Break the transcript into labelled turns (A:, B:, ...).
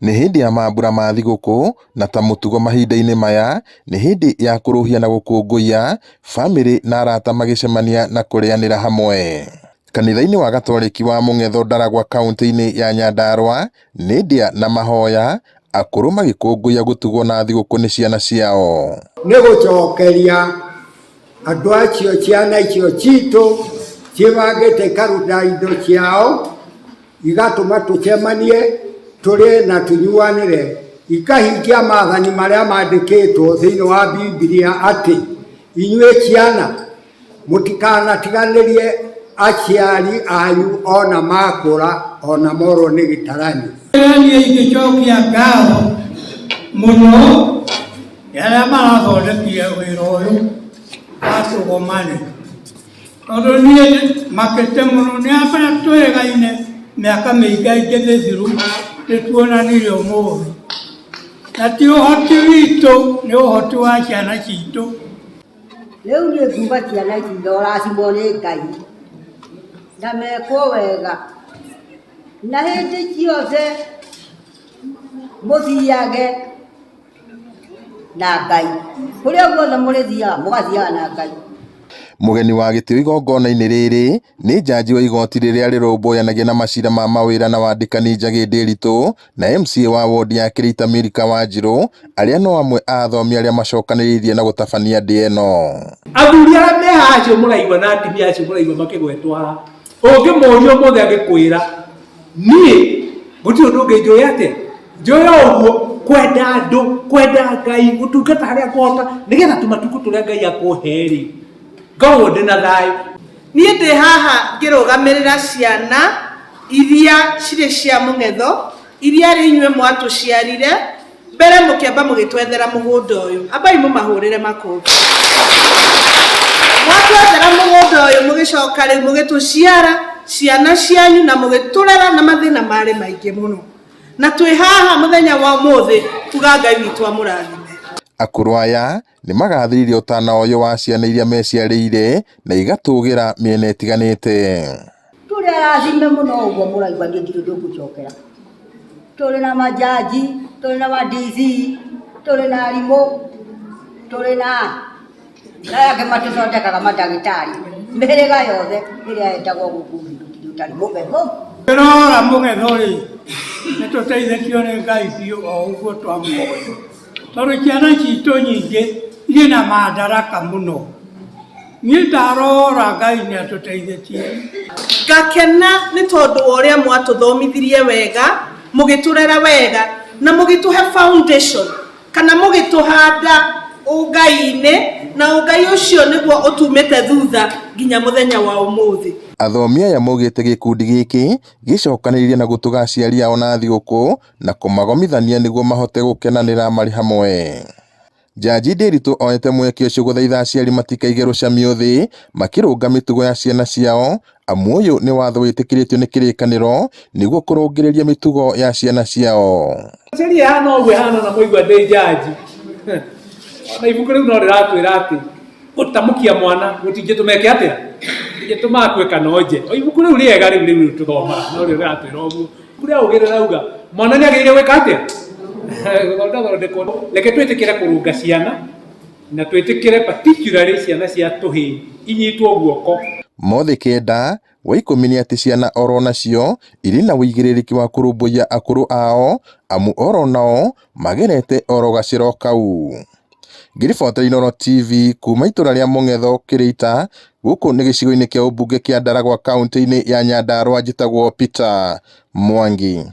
A: Nĩ hĩndĩ ya mambura ma thigũkũ na ta mũtugo mahinda-inĩ maya, nĩ hĩndĩ ya kũrũhia na gũkũngũiya, bamĩrĩ na arata magĩcemania na kũrĩanĩra hamwe. Kanitha-inĩ wa Gatoreki wa Mũng'etho Ndaragwa kauntĩ-inĩ ya Nyandarua, nĩ ndĩa na mahoya, akũrũ magĩkũngũiya gũtugwo na thigũkũ nĩ ciana ciao.
B: Nĩ gũcokeria andũ acio ciana icio citũ ciĩbangĩte ikaruta indo ciao igatũma tũcemanie tũrĩe na tũnyuanĩre, ikahingia maathani marĩa mandĩkĩtwo thĩinĩ wa Bibilia atĩ inyuĩ ciana mũtikanatiganĩrie aciari anyu ona makũra ona morwo nĩ gĩtaranio.
C: Niĩ ingĩcokia ngatho mũno nĩ arĩa marathondekire wĩra ũyũ wa tũgomane, tondũ niĩ makĩte mũno nĩ arĩa twĩrĩgaine mĩaka mĩingaingĩ mĩthiru nĩ tuonanire ũmũthĩ, na ti ũhoti witũ nĩ ũhoti wa ciana citũ.
D: Rĩu niĩ nguga ciana ici irorathimwo nĩ Ngai na mekwo wega, na hĩndĩ ciothe mũthiage na Ngai, kũrĩa guothe mũrĩthiaga mũgathiaga na Ngai.
A: Mũgeni wa gĩtĩo igongona-inĩ rĩrĩ nĩ njanji wa igoti rĩrĩa rĩrũmbũyanagia na macira ma mawĩra na wandĩkani Njagĩ Ndĩritũ na MCA wa wondi ya Kĩrĩita Milka Wanjirũ arĩa no amwe a athomi arĩa macokanĩrĩirie na gũtabania ndĩa ĩno.
E: Athuri arĩa me haha acio mũraigua na atumia acio mũraigua makĩgwetwo haha, ũngĩmũria ũmũthĩ angĩkwĩra niĩ gũtirĩ ũndũ ũngĩ njũĩ atĩa, njũĩ o ũguo kwenda andũ, kwenda Ngai, gũtungata harĩa ngũhota nĩgetha tũmatukũ tũrĩa Ngai akũhe-rĩ, ngorwo ndĩ na thayũ.
F: Niĩ ndĩ haha ngĩrũgamĩrĩra ciana iria cirĩ cia mũng'etho, iria arĩ inyuĩ mwatũciarire, mbere mũkĩamba mũgĩtwethera mũgũnda ũyũ. Ambai mũmahũrĩre makũmbĩ. Mwatwethera mũgũnda ũyũ mũgĩcoka rĩu mũgĩtũciara ciana cianyu na mũgĩtũrera na mathĩna marĩ maingĩ mũno. Na twĩ haha mũthenya wa ũmũthĩ kuga Ngai witũ amũrathime.
A: Akũrũ aya nĩ magathĩrĩirie ũtana ũyũ wa ciana iria meciarĩire na igatũgĩra mĩena ĩtiganĩte.
D: Tũrĩ arathime mũno ũguo mũraigua niĩ ndirĩ ũndũ ngũcokera. Tũrĩ na manjanji, tũrĩ na ma DC, tũrĩ na arimũ, tũrĩ na na aya angĩ matũthondekaga mandagĩtarĩ, mĩhĩrĩga yothe ĩrĩa ĩtagwo gũkũ thĩ gũtirĩ ũtarĩ mũbebe.
C: Ndĩrora mũgetho rĩ, nĩ tũteithĩtio nĩ Ngai biũ o ũguo twamũhoya. Tondũ ciana citũ nyingĩ irĩ na mandaraka mũno. Niĩ ndarora Ngai nĩ atũteithĩtie.
F: Ngakena nĩ tondũ wa ũrĩa mwatũthomithirie wega, mũgĩtũrera wega, na mũgĩtũhe foundation, kana mũgĩtũhanda ũngai-inĩ, na ũngai ũcio nĩguo ũtumĩte thutha nginya mũthenya wa ũmũthĩ.
A: Athomi aya maugĩte gĩkundi gĩkĩ gĩcokanĩrĩirie na gũtuga aciari ao na thigũkũ na kũmagomithania nĩguo mahote gũkenanĩra marĩ hamwe. Njanji Ndiritu oete mweke ũcio gũthaitha aciari matikaige rũcamio thĩ makĩrũnga mĩtugo ya ciana ciao amu ũyũ nĩ watho wĩtĩkĩrĩtio nĩ kĩrĩkanĩro nĩguo kũrũngĩrĩria mĩtugo ya ciana ciao.
E: Sheria ĩhana ũguo ĩhana na mũigua ndĩ njanji. Ona ibuku rĩu no rĩratwĩra atĩ gũtamũkia mwana gũtingĩtũma eke atĩa? Gũtingĩtũma akue kana onje. O ibuku rĩu rĩega rĩu rĩu tũthomaga no rĩo rĩratwĩra ũguo. Kũrĩa ũgĩ rĩrauga mwana nĩ agĩrĩire gwĩka atĩa? Gũthondekwo. Reke twĩtĩkĩre kũrũnga ciana na twĩtĩkĩre particularly ciana cia tũhĩĩ inyitwo guoko.
A: Mothe kenda, wa ikũmi nĩ atĩ ciana oro nacio irĩ na ũigĩrĩrĩki wa kũrũmbũiya akũrũ ao amu oro nao magerete oro gacĩra kau. Ngĩribotera Inooro TV kuma itũra rĩa Mũng'etho Kĩrĩita, gũkũ nĩ gĩcigo-inĩ kĩa ũmbunge kĩa Ndaragwa kauntĩ-inĩ ya Nyandarua njĩtagwo Peter Mwangi.